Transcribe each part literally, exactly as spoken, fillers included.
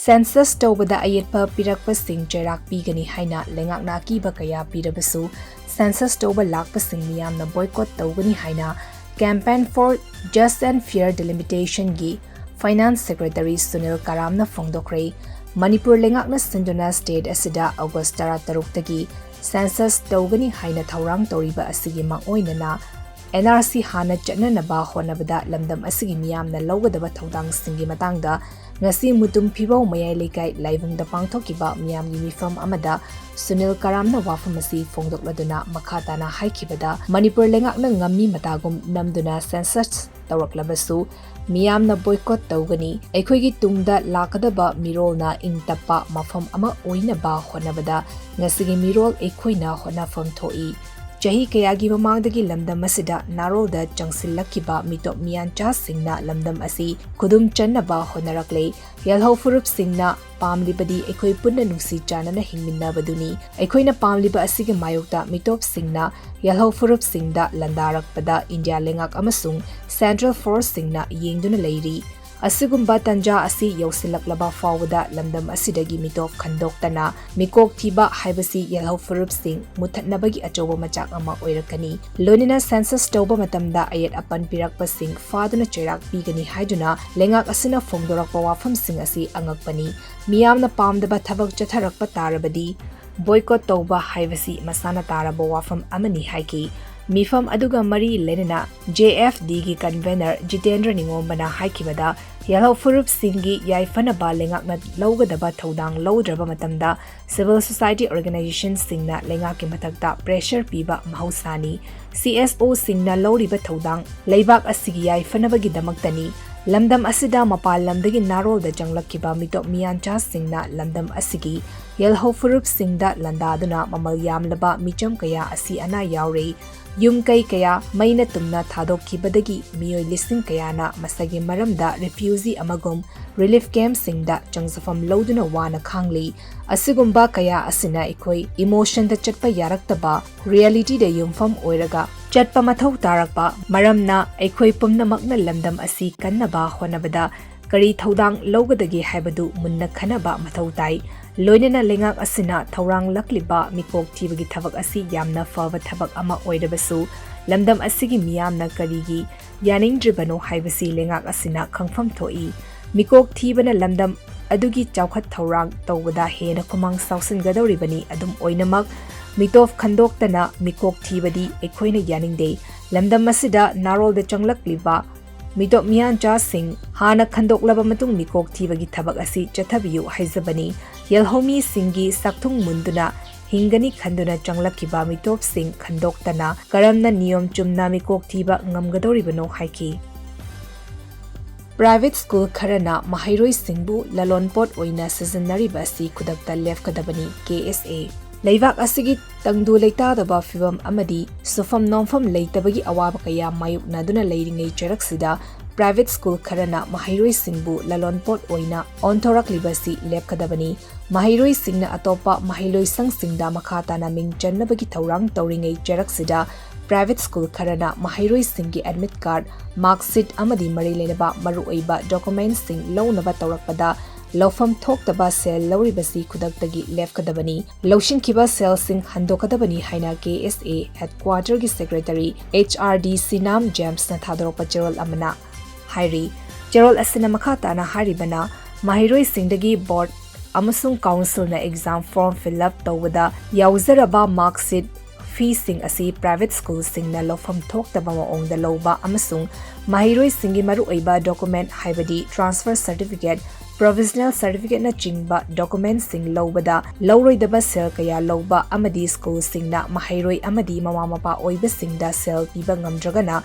Census ꯇꯧꯕꯗ ꯑꯌꯦꯠꯄ ꯄꯤꯔꯛꯄꯁꯤꯡ ꯆꯩꯔꯥꯛ ꯄꯤꯒꯅꯤ ꯍꯥꯏꯅ ꯂꯩꯉꯥꯛꯅ ꯑꯀꯤꯕ ꯀꯌꯥ ꯄꯤꯔꯕꯁꯨ, census ꯇꯧꯕ ꯂꯥꯛꯄꯁꯤꯡ ꯃꯤꯌꯥꯝꯅ boycott ꯇꯧꯒꯅꯤ ꯍꯥꯏꯅ Campaign for Just and Fair Delimitation ꯒꯤ Finance Secretary ꯁꯨꯅꯤꯜ ꯀꯔꯥꯝꯅ ꯐꯣꯡꯗꯣꯛꯈ꯭ꯔꯦ꯫ ꯃꯅꯤꯄꯨꯔ ꯂꯩꯉꯥꯛꯅ ꯁꯤꯟꯗꯨꯅ state ꯑꯁꯤꯗ August ꯇꯔꯥꯇꯔꯨꯛꯇꯒꯤ census ꯇꯧꯒꯅꯤ ꯍꯥꯏꯅ ꯊꯧꯔꯥꯡ ꯇꯧꯔꯤꯕ ꯑꯁꯤꯒꯤ ꯃꯥꯡꯑꯣꯏꯅꯅ N R C ꯍꯥꯟꯅ ꯆꯠꯅꯅꯕ ꯍꯣꯠꯅꯕꯗ ꯂꯝꯗꯝ ꯑꯁꯤꯒꯤ ꯃꯤꯌꯥꯝꯅ ꯂꯧꯒꯗꯕ ꯊꯧꯗꯥꯡꯁꯤꯡꯒꯤ ꯃꯇꯥꯡꯗ ꯉꯁꯤ ꯃꯨꯇꯨꯝ ꯐꯤꯕꯧ ꯃꯌꯥꯏ ꯂꯩꯀꯥꯏ ꯂꯥꯏꯕꯨꯡꯗ ꯄꯥꯡꯊꯣꯛꯈꯤꯕ ꯃꯤꯌꯥꯝꯒꯤ ꯃꯤꯐꯝ ꯑꯃꯗ ꯁꯨꯅꯤꯜ ꯀꯔꯥꯝꯅ ꯋꯥꯐꯝ ꯑꯁꯤ ꯐꯣꯡꯗꯣꯛꯂꯗꯨꯅ ꯃꯈꯥ ꯇꯥꯅ ꯍꯥꯏꯈꯤꯕꯗ, ꯃꯅꯤꯄꯨꯔ ꯂꯩꯉꯥꯛꯅ ꯉꯝꯃꯤ ꯃꯇꯥꯒꯨꯝ ꯅꯝꯗꯨꯅ census ꯇꯧꯔꯛꯂꯕꯁꯨ ꯃꯤꯌꯥꯝꯅ boycott ꯇꯧꯒꯅꯤ꯫ ꯑꯩꯈꯣꯏꯒꯤ ꯇꯨꯡꯗ ꯂꯥꯛꯀꯗꯕ ꯃꯤꯔꯣꯜꯅ ꯏꯪ ꯇꯞꯄ ꯃꯐꯝ ꯑꯃ ꯑꯣꯏꯅꯕ ꯍꯣꯠꯅꯕꯗ ꯉꯁꯤꯒꯤ ꯃꯤꯔꯣꯜ ꯑꯩꯈꯣꯏꯅ ꯍꯣꯠꯅꯐꯝ ꯊꯣꯛꯏ꯫ ꯆꯍꯤ ꯀꯌꯥꯒꯤ ꯃꯃꯥꯡꯗꯒꯤ ꯂꯝꯗꯝ ꯑꯁꯤꯗ ꯅꯥꯔꯣꯜꯗ ꯆꯪꯁꯤꯜꯂꯛꯈꯤꯕ ꯃꯤꯇꯣꯞ ꯃꯤꯌꯥꯟꯆꯥꯁꯤꯡꯅ ꯂꯝꯗꯝ ꯑꯁꯤ ꯈꯨꯗꯨꯝ ꯆꯟꯅꯕ ꯍꯣꯠꯅꯔꯛꯂꯦ꯫ ꯌꯦꯜꯍꯧ ꯐꯨꯔꯨꯞꯁꯤꯡꯅ ꯄꯥꯝꯂꯤꯕꯗꯤ ꯑꯩꯈꯣꯏ ꯄꯨꯟꯅ ꯅꯨꯡꯁꯤ ꯆꯥꯟꯅꯅ ꯍꯤꯡꯃꯤꯟꯅꯕꯗꯨꯅꯤ꯫ ꯑꯩꯈꯣꯏꯅ ꯄꯥꯝꯂꯤꯕ ꯑꯁꯤꯒꯤ ꯃꯥꯌꯣꯛꯇ ꯃꯤꯇꯣꯞꯁꯤꯡꯅ ꯌꯦꯜꯍꯧ ꯐꯨꯔꯨꯞꯁꯤꯡꯗ ꯂꯥꯟꯗꯥꯔꯛꯄꯗ ꯏꯟꯗꯤꯌꯥ ꯂꯩꯉꯥꯛ ꯑꯃꯁꯨꯡ central forceꯁꯤꯡꯅ ꯌꯦꯡꯗꯨꯅ ꯂꯩꯔꯤ꯫ ꯑꯁꯤꯒꯨꯝꯕ ꯇꯟꯖꯥ ꯑꯁꯤ ꯌꯧꯁꯤꯜꯂꯛꯂꯕ ꯐꯥꯎꯕꯗ ꯂꯝꯗꯝ ꯑꯁꯤꯗꯒꯤ ꯃꯤꯇꯣꯞ ꯈꯟꯗꯣꯛꯇꯅ ꯃꯤꯀꯣꯛ ꯊꯤꯕ ꯍꯥꯏꯕꯁꯤ ꯌꯦꯜꯍꯧ ꯐꯨꯔꯨꯞꯁꯤꯡ ꯃꯨꯊꯠꯅꯕꯒꯤ ꯑꯆꯧꯕ ꯃꯆꯥꯛ ꯑꯃ ꯑꯣꯏꯔꯛꯀꯅꯤ꯫ ꯂꯣꯏꯅꯅ census ꯇꯧꯕ ꯃꯇꯝꯗ ꯑꯌꯦꯠ ꯑꯄꯟ ꯄꯤꯔꯛꯄꯁꯤꯡ ꯐꯥꯗꯨꯅ ꯆꯩꯔꯥꯛ ꯄꯤꯒꯅꯤ ꯍꯥꯏꯗꯨꯅ ꯂꯩꯉꯥꯛ ꯑꯁꯤꯅ ꯐꯣꯡꯗꯣꯔꯛꯄ ꯋꯥꯐꯝꯁꯤꯡ ꯑꯁꯤ ꯑꯉꯛꯄꯅꯤ꯫ ꯃꯤꯌꯥꯝꯅ ꯄꯥꯝꯗꯕ ꯊꯕꯛ ꯆꯠꯊꯔꯛꯄ ꯇꯥꯔꯕꯗꯤ boycott ꯇꯧꯕ ꯍꯥꯏꯕꯁꯤ ꯃꯁꯥꯅ ꯇꯥꯔꯕ ꯋꯥꯐꯝ ꯑꯃꯅꯤ ꯍꯥꯏꯈꯤ꯫ ꯃꯤꯐꯝ ꯑꯗꯨꯒ ꯃꯔꯤ ꯂꯩꯅꯅ J F D ꯒꯤ convener ꯖꯤꯇꯦꯟꯗ꯭ꯔ ꯅꯤꯉꯣꯝꯕꯅ ꯍꯥꯏꯈꯤꯕꯗ, ꯌꯦꯜꯍꯧ ꯐꯨꯔꯨꯞꯁꯤꯡꯒꯤ ꯌꯥꯏꯐꯅꯕ ꯂꯩꯉꯥꯛꯅ ꯂꯧꯒꯗꯕ ꯊꯧꯗꯥꯡ ꯂꯧꯗ꯭ꯔꯕ ꯃꯇꯝꯗ civil society organizationꯁꯤꯡꯅ ꯂꯩꯉꯥꯛꯀꯤ ꯃꯊꯛꯇ pressure ꯄꯤꯕ ꯃꯍꯧꯁꯥꯅꯤ꯫ C S Oꯁꯤꯡꯅ ꯂꯧꯔꯤꯕ ꯊꯧꯗꯥꯡ ꯂꯩꯕꯥꯛ ꯑꯁꯤꯒꯤ ꯌꯥꯏꯐꯅꯕꯒꯤꯗꯃꯛꯇꯅꯤ꯫ ꯂꯝꯗꯝ ꯑꯁꯤꯗ ꯃꯄꯥꯟ ꯂꯝꯗꯒꯤ ꯅꯥꯔꯣꯜꯗ ꯆꯪꯂꯛꯈꯤꯕ ꯃꯤꯇꯣꯞ ꯃꯤꯌꯥꯟꯆꯥꯁꯤꯡꯅ ꯂꯝꯗꯝ ꯑꯁꯤꯒꯤ ꯌꯦꯜꯍꯧ ꯐꯨꯔꯨꯞꯁꯤꯡꯗ ꯂꯥꯟꯗꯥꯗꯨꯅ ꯃꯃꯜ ꯌꯥꯝꯂꯕ ꯃꯤꯆꯝ ꯀꯌꯥ ꯑꯁꯤ ꯑꯅꯥ ꯌꯥꯎꯔꯦ꯫ ꯌꯨꯝ ꯀꯩ ꯀꯌꯥ ꯃꯩꯅ ꯇꯨꯝꯅ ꯊꯥꯗꯣꯛꯈꯤꯕꯗꯒꯤ ꯃꯤꯑꯣꯏ ꯂꯤꯁꯤꯡ ꯀꯌꯥꯅ ꯃꯁꯥꯒꯤ ꯃꯔꯝꯗ refugee ꯑꯃꯒꯨꯝ relief campꯁꯤꯡꯗ ꯆꯪꯖꯐꯝ ꯂꯧꯗꯨꯅ ꯋꯥꯅ ꯈꯥꯡꯂꯤ꯫ ꯑꯁꯤꯒꯨꯝꯕ ꯀꯌꯥ ꯑꯁꯤꯅ ꯑꯩꯈꯣꯏ emotionꯗ ꯆꯠꯄ ꯌꯥꯔꯛꯇꯕ, realityꯗ ꯌꯨꯝꯐꯝ ꯑꯣꯏꯔꯒ ꯆꯠꯄ ꯃꯊꯧ ꯇꯥꯔꯛꯄ ꯃꯔꯝꯅ ꯑꯩꯈꯣꯏ ꯄꯨꯝꯅꯃꯛꯅ ꯂꯝꯗꯝ ꯑꯁꯤ ꯀꯟꯅꯕ ꯍꯣꯠꯅꯕꯗ ꯀꯔꯤ ꯊꯧꯗꯥꯡ ꯂꯧꯒꯗꯒꯦ ꯍꯥꯏꯕꯗꯨ ꯃꯨꯟꯅ ꯈꯟꯅꯕ ꯃꯊꯧ ꯇꯥꯏ꯫ ꯂꯣꯏꯅꯅ ꯂꯩꯉꯥꯛ ꯑꯁꯤꯅ ꯊꯧꯔꯥꯡ ꯂꯛꯂꯤꯕ ꯃꯤꯀꯣꯛ ꯊꯤꯕꯒꯤ ꯊꯕꯛ ꯑꯁꯤ ꯌꯥꯝꯅ ꯐꯕ ꯊꯕꯛ ꯑꯃ ꯑꯣꯏꯔꯕꯁꯨ, ꯂꯝꯗꯝ ꯑꯁꯤꯒꯤ ꯃꯤꯌꯥꯝꯅ ꯀꯔꯤꯒꯤ ꯌꯥꯅꯤꯡꯗ꯭ꯔꯤꯕꯅꯣ ꯍꯥꯏꯕꯁꯤ ꯂꯩꯉꯥꯛ ꯑꯁꯤꯅ ꯈꯪꯐꯝ ꯊꯣꯛꯏ꯫ ꯃꯤꯀꯣꯛ ꯊꯤꯕꯅ ꯂꯝꯗꯝ ꯑꯗꯨꯒꯤ ꯆꯥꯎꯈꯠ ꯊꯧꯔꯥꯡ ꯇꯧꯕꯗ ꯍꯦꯟꯅ ꯈꯨꯃꯥꯡ ꯆꯥꯎꯁꯤꯟꯒꯗꯧꯔꯤꯕꯅꯤ꯫ ꯑꯗꯨꯝ ꯑꯣꯏꯅꯃꯛ, ꯃꯤꯇꯣꯞ ꯈꯟꯗꯣꯛꯇꯅ ꯃꯤꯀꯣꯛ ꯊꯤꯕꯗꯤ ꯑꯩꯈꯣꯏꯅ ꯌꯥꯅꯤꯡꯗꯦ꯫ ꯂꯝꯗꯝ ꯑꯁꯤꯗ ꯅꯥꯔꯣꯜꯗ ꯆꯪꯂꯛꯂꯤꯕ ꯃꯤꯇꯣꯞ ꯃꯤꯌꯥꯟꯆꯥꯁꯤꯡ ꯍꯥꯟꯅ ꯈꯟꯗꯣꯛꯂꯕ ꯃꯇꯨꯡ ꯃꯤꯀꯣꯛ ꯊꯤꯕꯒꯤ ꯊꯕꯛ ꯑꯁꯤ ꯆꯠꯊꯕꯤꯌꯨ ꯍꯥꯏꯖꯕꯅꯤ꯫ ꯌꯦꯜꯍꯧꯃꯤꯁꯤꯡꯒꯤ ꯁꯛꯊꯨꯡ ꯃꯨꯟꯗꯨꯅ ꯍꯤꯡꯒꯅꯤ ꯈꯟꯗꯨꯅ ꯆꯪꯂꯛꯈꯤꯕ ꯃꯤꯇꯣꯞꯁꯤꯡ ꯈꯟꯗꯣꯛꯇꯅ ꯀꯔꯝꯅ ꯅꯤꯌꯣꯝ ꯆꯨꯝꯅ ꯃꯤꯀꯣꯛ ꯊꯤꯕ ꯉꯝꯒꯗꯧꯔꯤꯕꯅꯣ ꯍꯥꯏꯈꯤ꯫ ꯄ꯭ꯔꯥꯏꯚꯦꯠ ꯁ꯭ꯀꯨꯜ ꯈꯔꯅ ꯃꯍꯩꯔꯣꯏꯁꯤꯡꯕꯨ ꯂꯂꯣꯟꯄꯣꯠ ꯑꯣꯏꯅ ꯁꯤꯖꯤꯟꯅꯔꯤꯕ ꯑꯁꯤ ꯈꯨꯗꯛꯇ ꯂꯦꯞꯀꯗꯕꯅꯤ꯫ ꯀꯦ ꯑꯦꯁ ꯑꯦ꯫ ꯂꯩꯕꯥꯛ ꯑꯁꯤꯒꯤ ꯇꯪꯗꯨ ꯂꯩꯇꯥꯗꯕ ꯐꯤꯚꯝ ꯑꯃꯗꯤ ꯁꯨꯐꯝ ꯅꯣꯝꯐꯝ ꯂꯩꯇꯕꯒꯤ ꯑꯋꯥꯕ ꯀꯌꯥ ꯃꯥꯌꯣꯛꯅꯗꯨꯅ ꯂꯩꯔꯤꯉꯩ ꯆꯔꯛꯁꯤꯗ ꯄ꯭ꯔꯥꯏꯚꯦꯠ ꯁ꯭ꯀꯨꯜ ꯈꯔꯅ ꯃꯍꯩꯔꯣꯏꯁꯤꯡꯕꯨ ꯂꯂꯣꯟꯄꯣꯠ ꯑꯣꯏꯅ ꯑꯣꯟꯊꯣꯔꯛꯂꯤꯕꯁꯤ ꯂꯦꯞꯀꯗꯕꯅꯤ꯫ ꯃꯍꯩꯔꯣꯏꯁꯤꯡꯅ ꯑꯇꯣꯞꯄ ꯃꯍꯩꯂꯣꯏꯁꯪꯁꯤꯡꯗ ꯃꯈꯥ ꯇꯥꯅ ꯃꯤꯡ ꯆꯟꯅꯕꯒꯤ ꯊꯧꯔꯥꯡ ꯇꯧꯔꯤꯉꯩ ꯆꯔꯛꯁꯤꯗ ꯄ꯭ꯔꯥꯏꯚꯦꯠ ꯁ꯭ꯀꯨꯜ ꯈꯔꯅ ꯃꯍꯩꯔꯣꯏꯁꯤꯡꯒꯤ ꯑꯦꯗꯃꯤꯠ ꯀꯥꯔꯗ, ꯃꯥꯔꯛꯁꯤꯠ ꯑꯃꯗꯤ ꯃꯔꯤ ꯂꯩꯅꯕ ꯃꯔꯨꯑꯣꯏꯕ ꯗꯣꯀꯨꯃꯦꯟꯠꯁꯤꯡ ꯂꯧꯅꯕ ꯇꯧꯔꯛꯄꯗ ꯂꯧꯐꯝ ꯊꯣꯛꯇꯕ ꯁꯦꯜ ꯂꯧꯔꯤꯕꯁꯤ ꯈꯨꯗꯛꯇꯒꯤ ꯂꯦꯞꯀꯗꯕꯅꯤ꯫ ꯂꯧꯁꯤꯟꯈꯤꯕ ꯁꯦꯜꯁꯤꯡ ꯍꯟꯗꯣꯛꯀꯗꯕꯅꯤ ꯍꯥꯏꯅ ꯀꯦ ꯑꯦꯁ ꯑꯦ ꯍꯦꯗꯀ꯭ꯋꯥꯇꯔꯒꯤ secretary H R D Sinam ꯖꯦꯝꯁꯅ ꯊꯥꯗꯣꯔꯛꯄ ꯆꯦꯔꯣꯜ ꯑꯃꯅ ꯍꯥꯏꯔꯤ꯫ ꯆꯦꯔꯣꯜ ꯑꯁꯤꯅ ꯃꯈꯥ ꯇꯥꯅ ꯍꯥꯏꯔꯤꯕꯅ, ꯃꯍꯩꯔꯣꯏꯁꯤꯡꯗꯒꯤ ꯕꯣꯔꯗ ꯑꯃꯁꯨꯡ ꯀꯥꯎꯟꯁꯤꯜꯅ ꯑꯦꯛꯖꯥꯝ ꯐꯣꯔꯝ ꯐꯤꯜ ꯑꯞ ꯇꯧꯕꯗ ꯌꯥꯎꯖꯔꯕ ꯃꯥꯔꯛꯁꯤꯠ, ꯐꯤꯁꯤꯡ ꯑꯁꯤ ꯄ꯭ꯔꯥꯏꯚꯦꯠ ꯁ꯭ꯀꯨꯜꯁꯤꯡꯅ ꯂꯧꯐꯝ ꯊꯣꯛꯇꯕ ꯃꯑꯣꯡꯗ ꯂꯧꯕ ꯑꯃꯁꯨꯡ ꯃꯍꯩꯔꯣꯏꯁꯤꯡꯒꯤ ꯃꯔꯨꯑꯣꯏꯕ ꯗꯣꯀꯨꯃꯦꯟꯠ, ꯍꯥꯏꯕꯗꯤ ꯇ꯭ꯔꯥꯟꯁꯐꯔ ꯁꯔꯇꯤꯐꯤꯀꯦꯠ, ꯄ꯭ꯔꯣꯚꯤꯖꯅꯦꯜ ꯁꯔꯇꯤꯐꯤꯀꯦꯠꯅꯆꯤꯡꯕ ꯗꯣꯀꯨꯃꯦꯟꯠꯁꯤꯡ ꯂꯧꯕꯗ ꯂꯧꯔꯣꯏꯗꯕ ꯁꯦꯜ ꯀꯌꯥ ꯂꯧꯕ ꯑꯃꯗꯤ ꯁ꯭ꯀꯨꯜꯁꯤꯡꯅ ꯃꯍꯩꯔꯣꯏ ꯑꯃꯗꯤ ꯃꯃꯥ ꯃꯄꯥ ꯑꯣꯏꯕꯁꯤꯡꯗ ꯁꯦꯜ ꯄꯤꯕ ꯉꯝꯗ꯭ꯔꯒꯅ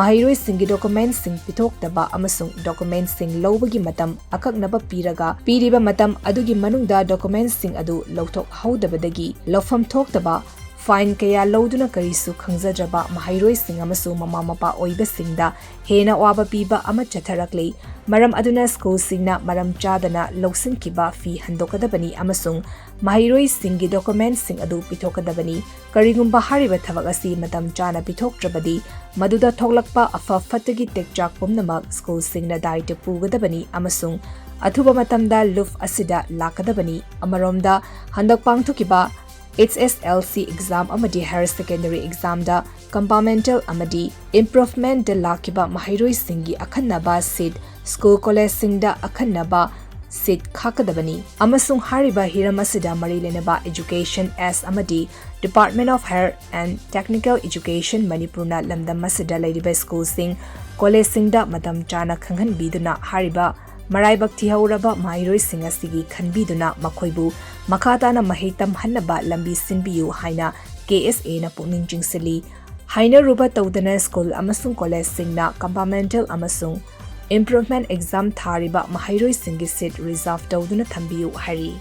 ꯃꯍꯩꯔꯣꯏꯁꯤꯡꯒꯤ ꯗꯣꯀꯨꯃꯦꯟꯠꯁꯤꯡ ꯄꯤꯊꯣꯛꯇꯕ ꯑꯃꯁꯨꯡ ꯗꯣꯀꯨꯃꯦꯟꯠꯁꯤꯡ ꯂꯧꯕꯒꯤ ꯃꯇꯝ ꯑꯀꯛꯅꯕ ꯄꯤꯔꯒ, ꯄꯤꯔꯤꯕ ꯃꯇꯝ ꯑꯗꯨꯒꯤ ꯃꯅꯨꯡꯗ ꯗꯣꯀꯨꯃꯦꯟꯠꯁꯤꯡ ꯑꯗꯨ ꯂꯧꯊꯣꯛꯍꯧꯗꯕꯗꯒꯤ ꯂꯧꯐꯝ ꯊꯣꯛꯇꯕ fine ꯀꯌꯥ ꯂꯧꯗꯨꯅ ꯀꯔꯤꯁꯨ ꯈꯪꯖꯗ꯭ꯔꯕ ꯃꯍꯩꯔꯣꯏꯁꯤꯡ ꯑꯃꯁꯨꯡ ꯃꯃꯥ ꯃꯄꯥ ꯑꯣꯏꯕꯁꯤꯡꯗ ꯍꯦꯟꯅ ꯑꯋꯥꯕ ꯄꯤꯕ ꯑꯃ ꯆꯠꯊꯔꯛꯂꯤ꯫ ꯃꯔꯝ ꯑꯗꯨꯅ ꯁ꯭ꯀꯨꯜꯁꯤꯡꯅ ꯃꯔꯝ ꯆꯥꯗꯅ ꯂꯧꯁꯤꯟꯈꯤꯕ fee ꯍꯟꯗꯣꯛꯀꯗꯕꯅꯤ ꯑꯃꯁꯨꯡ ꯃꯍꯩꯔꯣꯏꯁꯤꯡꯒꯤ documentꯁꯤꯡ ꯑꯗꯨ ꯄꯤꯊꯣꯛꯀꯗꯕꯅꯤ꯫ ꯀꯔꯤꯒꯨꯝꯕ ꯍꯥꯏꯔꯤꯕ ꯊꯕꯛ ꯑꯁꯤ ꯃꯇꯝ ꯆꯥꯅ ꯄꯤꯊꯣꯛꯇ꯭ꯔꯕꯗꯤ, ꯃꯗꯨꯗ ꯊꯣꯛꯂꯛꯄ ꯑꯐ ꯐꯠꯇꯒꯤ ꯇꯦꯛꯆꯥꯛ ꯄꯨꯝꯅꯃꯛ ꯁ꯭ꯀꯨꯜꯁꯤꯡꯅ ꯗꯥꯏꯇ ꯄꯨꯒꯗꯕꯅꯤ ꯑꯃꯁꯨꯡ ꯑꯊꯨꯕ ꯃꯇꯝꯗ ꯂꯨꯞ ꯑꯁꯤꯗ ꯂꯥꯛꯀꯗꯕꯅꯤ꯫ ꯑꯃꯔꯣꯝꯗ, ꯍꯟꯗꯛ ꯄꯥꯡꯊꯣꯛꯈꯤꯕ H S L C exam ꯑꯃꯗꯤ higher secondary examꯗ compartmental ꯑꯃꯗꯤ improvementꯗ ꯂꯥꯛꯈꯤꯕ ꯃꯍꯩꯔꯣꯏꯁꯤꯡꯒꯤ ꯑꯈꯟꯅꯕ seat, ꯁ꯭ꯀꯨꯜ ꯀꯣꯂꯦꯖꯁꯤꯡꯗ ꯑꯈꯟꯅꯕ seat ꯈꯥꯛꯀꯗꯕꯅꯤ ꯑꯃꯁꯨꯡ ꯍꯥꯏꯔꯤꯕ ꯍꯤꯔꯝ ꯑꯁꯤꯗ ꯃꯔꯤ ꯂꯩꯅꯕ Education S ꯑꯃꯗꯤ Department of Higher and Technical Education ꯃꯅꯤꯄꯨꯔꯅ ꯂꯝꯗꯝ ꯑꯁꯤꯗ ꯂꯩꯔꯤꯕ ꯁ꯭ꯀꯨꯜꯁꯤꯡ, ꯀꯣꯂꯦꯖꯁꯤꯡꯗ ꯃꯇꯝ ꯆꯥꯅ ꯈꯪꯍꯟꯕꯤꯗꯨꯅ ꯍꯥꯏꯔꯤꯕ ꯃꯔꯥꯏꯕꯛ ꯊꯤꯍꯧꯔꯕ ꯃꯍꯩꯔꯣꯏꯁꯤꯡ ꯑꯁꯤꯒꯤ ꯈꯟꯕꯤꯗꯨꯅ ꯃꯈꯣꯏꯕꯨ ꯃꯈꯥ ꯇꯥꯅ ꯃꯍꯩ ꯇꯝꯍꯟꯅꯕ ꯂꯝꯕꯤ ꯁꯤꯟꯕꯤꯌꯨ ꯍꯥꯏꯅ K S Aꯅ ꯄꯨꯛꯅꯤꯡ ꯆꯤꯡꯁꯤꯜꯂꯤ꯫ ꯍꯥꯏꯅꯔꯨꯕ ꯇꯧꯗꯅ ꯁ꯭ꯀꯨꯜ ꯑꯃꯁꯨꯡ ꯀꯣꯂꯦꯖꯁꯤꯡꯅ compartmental ꯑꯃꯁꯨꯡ improvement exam ꯊꯥꯔꯤꯕ ꯃꯍꯩꯔꯣꯏꯁꯤꯡꯒꯤ seat reserve ꯇꯧꯗꯨꯅ ꯊꯝꯕꯤꯌꯨ ꯍꯥꯏꯔꯤ꯫